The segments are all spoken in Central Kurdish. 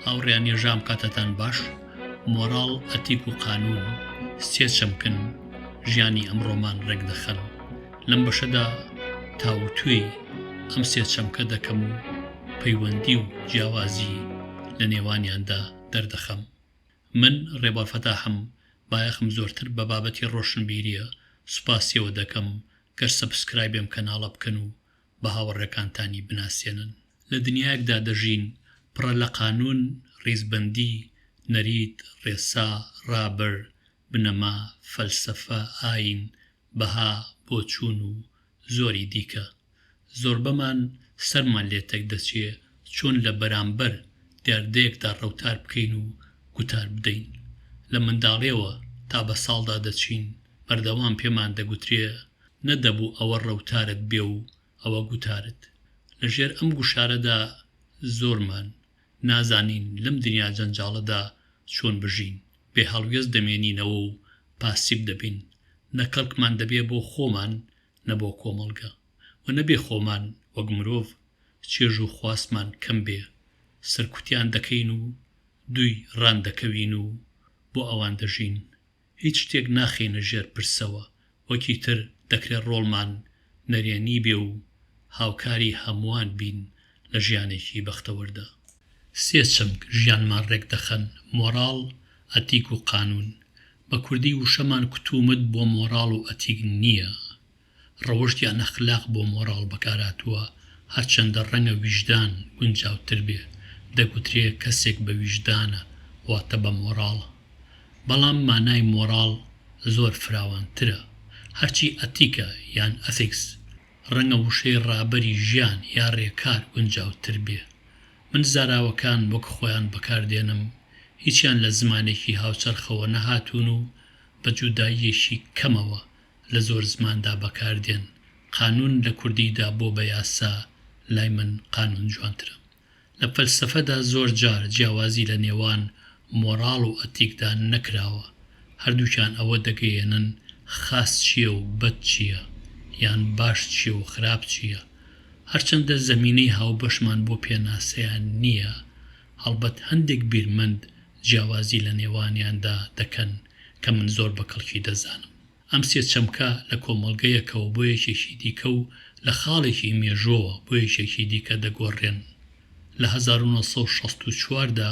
هاوڕێیان یەژام کاتتان باش مۆراڵ ئەتیک و قانون سێ چەمکن ژیانی ئەمڕۆمان ڕێکدەخەن لەم بەشەدا تاوتوێی ئەم سێ چەمکە دەکەم و پەیوەندی و جیاوازی لە نێوانیاندا دەردەخەم من ڕێبوار فەتاحم بایەخم زۆرتر بە بابەتی ڕۆشنبیریە سوپاسیەوە دەکەم گەر subscribe ی ئەم کەناڵە بکەن و بە هاوڕێکانتانی بناسێنن. لە دنیایەکدا دەژین پڕە لە قانوون، ڕیزبەندی، نەریت، ڕێسا، ڕابەر، بنەما، فەلسەفە، ئایین، بەها، بۆچوون و زۆری دیکە. زۆربەمان سەرمان لێ تێک دەچێ چۆن لە بەرامبەر دیاردەیەکدا ڕەوتار بکەین و گوتار بدەین. لە منداڵیەوە تا بە ساڵدا دەچین بەردەوام پێمان دەگوترێ نەدەبوو ئەوە ڕەوتارت بێ و ئەوە گوتارت. لە ژێر ئەم گوشارەدا زۆرمان نازانین لەم دنیا جەنجاڵەدا چۆن بژین. بێ هەڵوێست دەمێنینەوە و پاسیڤ دەبین. نە کەڵکمان دەبێ بۆ خۆمان نە بۆ کۆمەڵگە. و نە بێ خۆمان وەک مرۆڤ چێژ و خواستمان کەم بێ سەرکوتیان دەکەین و دووی ڕان دەکەوین و بۆ ئەوان دەژین. هیچ شتێک ناخەینە ژێر پرسەوە، وەکی تر دەکرێ ڕۆڵمان نەرێنی بێ و هاوکاری هەمووان بین لە ژیانێکی بەختەوەردا. سێ چەمک ژیانمان ڕێک دەخەن، مۆراڵ، ئەتیک و قانوون. بە کوردی وشەمان کتومت بۆ مۆراڵ و ئەتیک نییە. ڕەوشت یان ئەخلاق بۆ مۆراڵ بەکارهاتووە، هەرچەندە ڕەنگە ویژدان گونجاوتر بێ، دەگوترێ کەسێک بە ویژدانە واتە بە مۆراڵە. بەڵام مانای مۆراڵ زۆر فراوانترە. هەرچی ئەتیکە یان Ethics، ڕەنگە وشەی ڕابەری ژیان یا ڕێکار گونجاوتر بێ. من زاراوەکان وەک خۆیان بەکاردێنم، هیچیان لە زمانێکی هاوچەرخەوە نەهاتوون و بە جوداییەکی کەمەوە لە زۆر زماندا بەکاردێن، قانوون لە کوردیدا بۆ بە یاسا، لای من قانوون جوانترە. لە فەلسەفەدا زۆر جار جیاوازی لە نێوان مۆراڵ و ئەتیکدا نەکراوە، هەردووکیان ئەوە دەگەیەنن خاس چییە و بەد چییە، یان باش چییە و خراپ چییە. هەرچەندە زەمینەی هاوبەشمان بۆ پێناسەیان نییە، هەڵبەت هەندێک بیرمەند جیاوازی لە نێوانیاندا دەکەن کە من زۆر بە کەڵکی دەزانم. ئەم سێ چەمکە لە کۆمەڵگەیەکەوە بۆ یەکێکی دیکە و لە خاڵێکی مێژووەوە بۆ یەکێکی دیکە دەگۆڕرێن. لە 1964 دا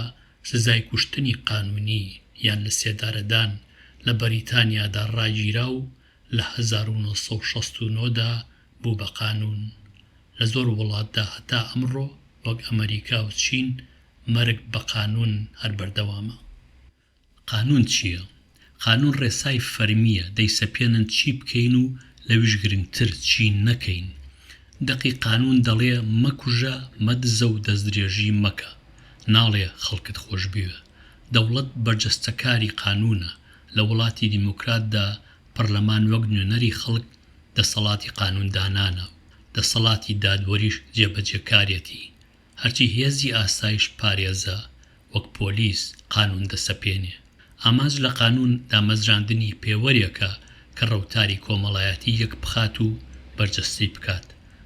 سزای کوشتنی قانوونی یان لەسێدارەدان لە بەریتانیادا ڕاگیرا و لە 1969 دا بوو بە قانوون. لە زۆر وڵاتدا هەتا ئەمڕۆ وەک ئەمەریکا و چین مەرگ بە قانوون هەر بەردەوامە. قانوون چییە؟ قانوون ڕێسای فەرمییە، دەیسەپێنن چی بکەین و لەویش گرنگتر چی نەکەین. دەقی قانوون دەڵێ مەکوژە، مەدزە و دەستدرێژی مەکە. ناڵێ خەڵکت خۆش بوێ. دەوڵەت بەرجەستەکاری قانوونە. لە وڵاتی دیموکراتدا پەرلەمان وەک نوێنەری خەڵک دەسەڵاتی قانووندانانە و دەسەڵاتی دادوەریش جێبەجێکارێتی. هەرچی هێزی ئاسایش پارێزە وەک پۆلیس قانوون دەسەپێنێ. ئامانج لە قانوون دامەزراندنی پێوەرێکە کە ڕەوتاری کۆمەڵایەتی یەک بخات و بەرجەستەی بکات،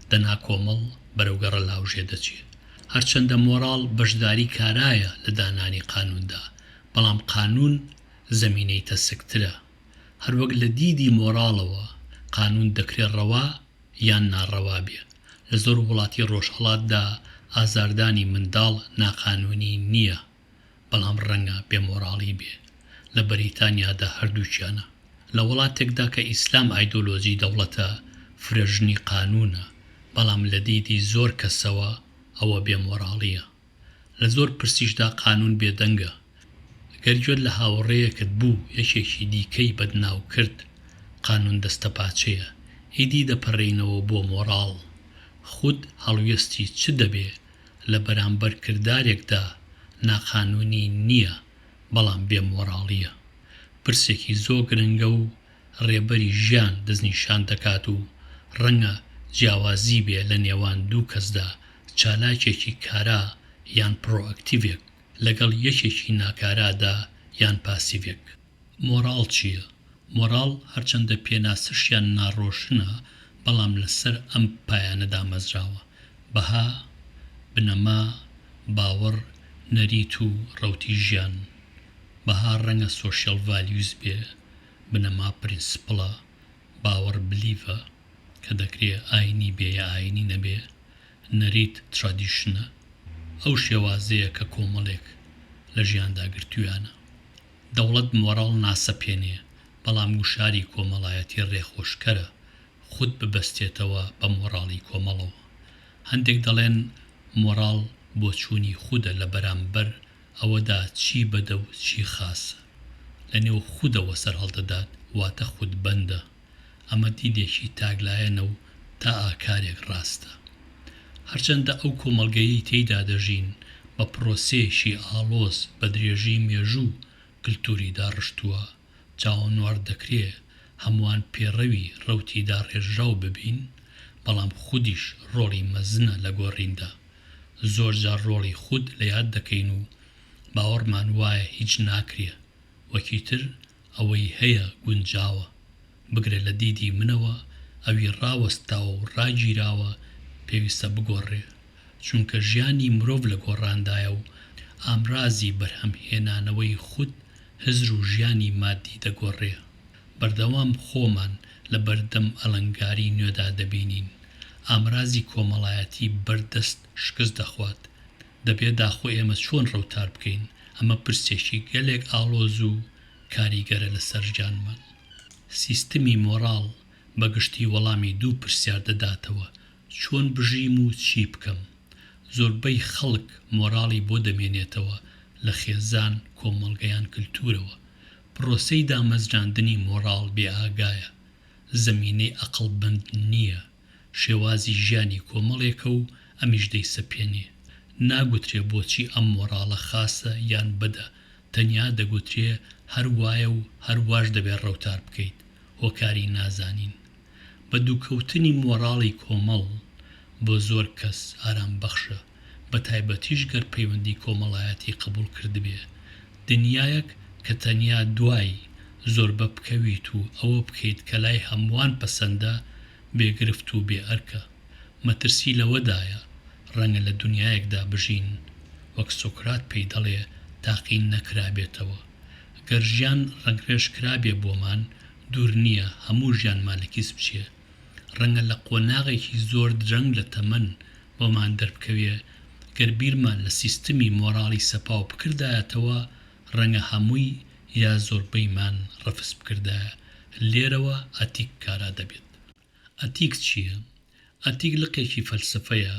دەنا کۆمەڵ بەرەو گەڕەلاوژێ دەچێ. هەرچەندە مۆراڵ بەشداری کارایە لە دانانی قانووندا، بەڵام قانوون زەمینەی تەسکترە. هەروەک لە دیدی مۆراڵەوە قانوون دەکرێ ڕەوا یان ناڕەوا بێ. لە زۆر وڵاتی ڕۆژهەڵاتدا ئازاردانی منداڵ ناقانوونی نییە، بەڵام ڕەنگە بێ مۆراڵی بێ. لە بەریتانیادا هەردووکیانە. لە وڵاتێکدا کە ئیسلام ئایدۆلۆجی دەوڵەتە، فرەژنی قانوونە، بەڵام لە دیدی زۆر کەسەوە ئەوە بێ مۆراڵییە. لە زۆر پرسیشدا قانوون بێدەنگە. گەر گوێت لە هاوڕێیەکت بوو یەکێکی دیکەی بەدناو کرد، قانوون دەستەپاچەیە. ئیدی دەپەرێینەوە بۆ مۆراڵ. خود هەڵوێستی چ دەبێ لە بەرامبەر کردارێکدا ناقانوونی نییە بەڵام بێ مۆراڵییە. پرسێکی زۆ گرنگە و ڕێبەری ژیان دەستنیشان دەکات و ڕەنگە جیاوازی بێ لە نێوان دوو کەسدا چالاکێکی کارا یان پڕۆئەکتیڤێک لەگەڵ یەکێکی ناکارادا یان پاسیڤێک. مۆراڵ چییە؟ مۆراڵ هەرچەندە پێناسەشیان ناڕۆشنە بەڵام لەسەر ئەم پایانە دامەزراوە، بەها، بنەما، باوەڕ، نەریت و ڕەوتی ژیان. بەها ڕەنگە social values بێ، بنەما principle ە، باوەڕ belief ە، کە دەکرێ ئاینی بێ یا ئاینی نەبێ، نەریت tradition ە، ئەو شێوازەیە کە کۆمەڵێک لە ژیاندا گرتوویانە. دەوڵەت مۆراڵ ناسەپێنێ، بەڵام گوشاری کۆمەڵایەتی ڕێخۆشکەرە خود ببەستێتەوە بە مۆراڵی کۆمەڵەوە. هەندێک دەڵێن مۆراڵ بۆچوونی خودە لە بەرامبەر ئەوەدا چی بەدە و چی خاسە. لە نێو خودەوە سەرهەڵدەدات، واتە خودبەندە. ئەمە دیدێکی تاکلایەنە و تا ئاکارێک ڕاستە. هەرچەندە ئەو کۆمەڵگەیەی تێیدا دەژین بە پڕۆسەیەکی ئاڵۆز بە درێژی مێژوو کلتوری داڕشتووە، چاوەنواڕ دەکرێ هەمووان پێڕەوی ڕەوتی داڕێژراو ببین، بەڵام خودیش ڕۆڵی مەزنە لە گۆڕیندا. زۆرجار ڕۆڵی خود لە یاد دەکەین و باوەڕمان وایە هیچ ناکرێ، وەکی تر ئەوەی هەیە گونجاوە. بگرە لە دیدی منەوە ئەوی ڕاوەستاوە و ڕاگیراوە پێویستە بگۆڕرێ. چونکە ژیانی مرۆڤ لە گۆڕاندایە و ئامرازی بەرهەمهێنانەوەی خود هزر و ژیانی مادی دەگۆڕێ. بەردەوام خۆمان لە بەردەم ئەڵنگاری نوێدا دەبینین. ئامرازی کۆمەڵایەتی بەردەست شکست دەخوات. دەبێ داخۆ ئێمە چۆن ڕەوتار بکەین؟ ئەمە پرسێکی گەلێک ئاڵۆز و کاریگەرە لە سەر ژیانمان. سیستمی مۆراڵ بە گشتی وەڵامی دوو پرسیار دەداتەوە، چۆن بژیم و چی بکەم؟ زۆربەی خەڵک مۆراڵی بۆ دەمێنێتەوە لە خێزان، کۆمەڵگە یان کلتورەوە. پڕۆسەی دامەزراندنی مۆراڵ بێئاگایە، زەمینەی ئەقڵبەند نییە، شێوازی ژیانی کۆمەڵێکە و ئەمیش دەیسەپێنێ. ناگوترێ بۆچی ئەم مۆراڵە خاسە یان بەدە، تەنیا دەگوترێ هەر وایە و هەر واش دەبێ ڕەوتار بکەیت، هۆکاری نازانین. بە دووکەوتنی مۆراڵی کۆمەڵ بۆ زۆر کەس ئارامبەخشە، بە تایبەتیش گەر پەیوەندی کۆمەڵایەتی قبوڵ کردبێ. دنیایەک کە تەنیا دوای زۆربە بکەویت و ئەوە بکەیت کە لای هەمووان پەسەندە، بێ گرفت و بێ ئەرکە. مەترسی لەوەدایە ڕەنگە لە دنیایەکدا بژین وەک سۆکرات پێی دەڵێ تاقی نەکرابێتەوە. گەر ژیان ڕەنگڕێژ کرابێ بۆمان، دوور نییە هەموو ژیانمان لە کیس بچێ. ڕەنگە لە قۆناغێکی زۆر درەنگ لە تەمەن بۆمان دەربکەوێ گەر بیرمان لە سیستمی مۆراڵی سەپاو بکردایەتەوە ڕەنگە هەمووی یا زۆربەیمان ڕەفز بکردایە. لێرەوە ئەتیک کارا دەبێت. ئەتیک چییە؟ ئەتیک لقێکی فەلسەفەیە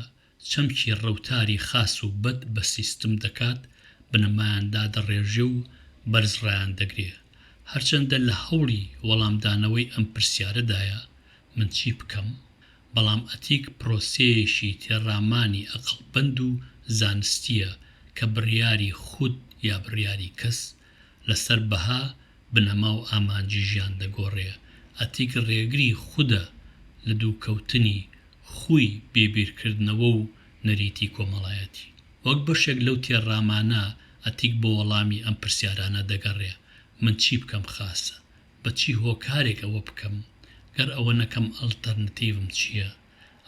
چەمکی ڕەوتاری خاس و بەد بە سیستم دەکات، بنەمایان دادەڕێژێ و بەرز ڕایاندەگرێ. هەرچەندە لە هەوڵی وەڵامدانەوەی ئەم پرسیارەدایە، من چی بکەم؟ بەڵام ئەتیک پرۆسەیەکی تێڕامانی ئەقڵبەند و زانستییە کە بڕیاری خود یا بڕیاری کەس لەسەر بەها، بنەما و ئامانجی ژیان دەگۆڕێ. ئەتیک ڕێگری خودە لە دووکەوتنی خووی بێ بیرکردنەوە و نەریتی کۆمەڵایەتی. وەک بەشێک لەو تێڕامانە ئەتیک بۆ وەڵامی ئەم پرسیارانە دەگەڕێ، من چی بکەم خاسە؟ بە چی هۆکارێک ئەوە بکەم؟ گەر ئەوە نەکەم ئەڵتەرنتیڤم چییە؟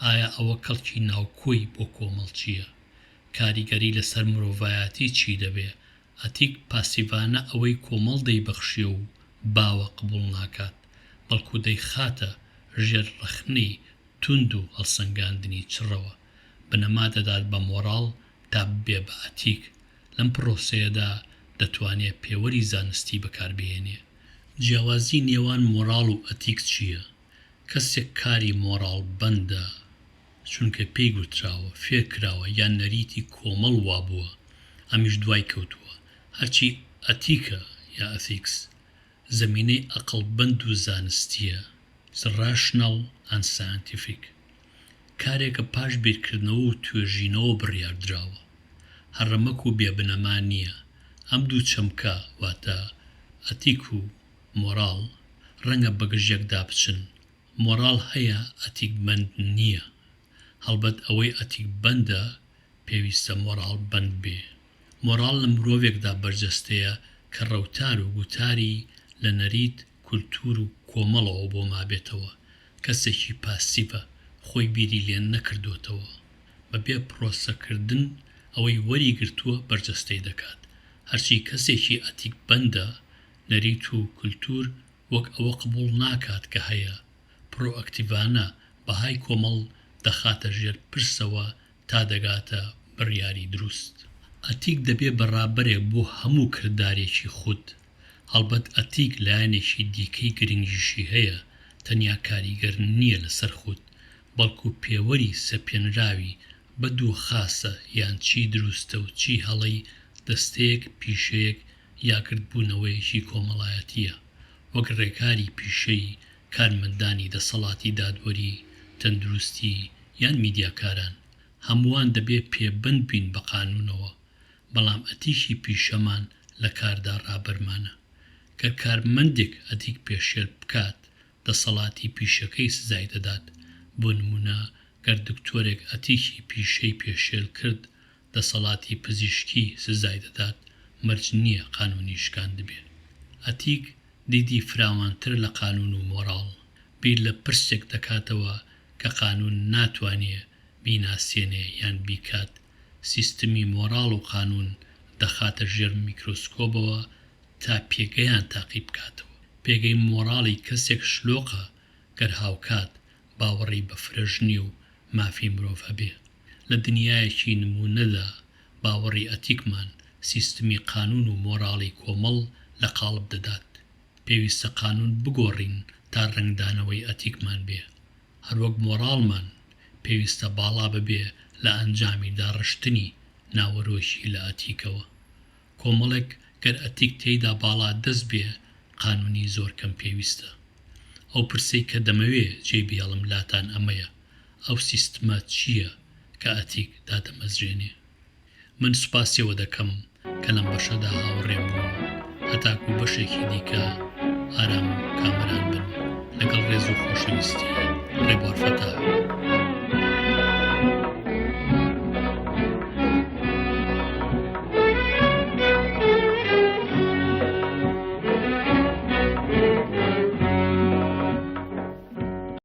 ئایا ئەوە کەڵکی ناوکۆی بۆ کۆمەڵ چییە؟ کاریگەری لەسەر مرۆڤایەتی چی دەبێ؟ ئەتیک پاسیڤانە ئەوەی کۆمەڵ دەیبەخشێ و باوە قبوڵ ناکات، بەڵکو دەیخاتە ژێر ڕەخنەی توند و هەڵسەنگاندنی چڕەوە، بنەما دەدات بە مۆراڵ تا ببێ بە ئەتیک، لەم پڕۆسەیەدا دەتوانێ پێوەری زانستی بەکاربهێنێ. جیاوازی نێوان مۆراڵ و ئەتیک چییە؟ کەسێک کاری مۆراڵ بەندە چونکە پێی گوتراوە، فێرکراوە یان نەریتی کۆمەڵ وابووە ئەمیش دوای کەوتووە. هەرچی ئەتیکە یا Ethics زەمینەی ئەقڵبەند و زانستییە، It's rational and scientific، کارێکە پاش بیرکردنەوە و توێژینەوە بڕیاردراوە. هەڕەمەک و بێ بنەما نییە. ئەم دوو چەمکە واتە ئەتیک و مۆراڵ ڕەنگە بەگژ یەکدا بچن. مۆراڵ هەیە ئەتیکبەند نییە. هەڵبەت ئەوەی ئەتیکبەندە پێویستە مۆراڵبەند بێ. مۆراڵ لە مرۆڤێکدا بەرجەستەیە کە ڕەوتار و گوتاری لە نەریت، کولتوور و کۆمەڵەوە بۆ مابێتەوە، کەسێکی پاسیڤە، خۆی بیری لێ نەکردۆتەوە. بە بێ پرۆسەکردن ئەوەی وەری گرتووە بەرجەستەی دەکات. هەرچی کەسێکی ئەتیکبەندە، نەریت و کولتوور وەک ئەوە قبوڵ ناکات کە هەیە، پرۆئەکتیڤانە بەهای کۆمەڵ دەخاتە ژێر پرسەوە تا دەگاتە بڕیاری دروست. ئەتیک دەبێ بە ڕابەرێک بۆ هەموو کردارێکی خود. هەڵبەت ئەتیک لایەنێکی دیکەی گرنگیشی هەیە، تەنیا کاریگەر نییە لەسەر خود، بەڵکو پێوەری سەپێنراوی بەد و خاسە یان چی دروستە و چی هەڵەی دەستەیەک، پیشەیەک یا گردبوونەوەیەکی کۆمەڵایەتییە، وەک ڕێکاری پیشەیی کارمەندانی دەسەڵاتی دادوەری، تەندروستی یان میدیاکاران. هەمووان دەبێ پێبەند بین بە قانوونەوە، بەڵام ئەتیکی پیشەمان لە کاردا ڕابەرمانە. گەر کارمەندێک ئەتیک پێشێل بکات، دەسەڵاتی پیشەکەی سزای دەدات، بۆ نموونە گەر دکتۆرێک ئەتیکی پیشەی پێشێل کرد، دەسەڵاتی پزیشکی سزای دەدات، مەرج نییە قانوونی شکاندبێ. ئەتیک دیدی فراوانترە لە قانوون و مۆراڵ، بیر لە پرسێک دەکاتەوە کە قانوون ناتوانێ بیناسێنێ یان بیکات، سیستمی مۆراڵ و قانوون دەخاتە ژێر میکرۆسکۆبەوە تا پێگەیان تاقی بکاتەوە. پێگەی مۆراڵی کەسێک شلۆقە گەر هاوکات باوەڕی بە فرەژنی و مافی مرۆڤ هەبێ. لە دنیایەکی نموونەدا باوەڕی ئەتیکمان سیستمی قانوون و مۆراڵی کۆمەڵ لە قاڵب دەدات. پێویستە قانوون بگۆڕین تا ڕەنگدانەوەی ئەتیکمان بێ. هەروەک مۆراڵمان پێویستە باڵا ببێ لە ئەنجامی داڕشتنی ناوەرۆکی لە ئەتیکەوە. کۆمەڵێک گەر ئەتیک تێیدا باڵا دەست بێ قانونی زۆر کەم پێویستە. ئەو پرسەی کە دەمەوێ جێی بهێڵم لاتان ئەمەیە، ئەو سیستمە چییە کە ئەتیک دادەمەزرێنێ؟ من سوپاسیەوە دەکەم کە لەم بەشەدا هاوڕێم بوون. هەتاکوو بەشێکی دیکە ئارام و کامەران بن. لەگەڵ ڕێز و خۆشەویستی، ڕێبوار فەتاح.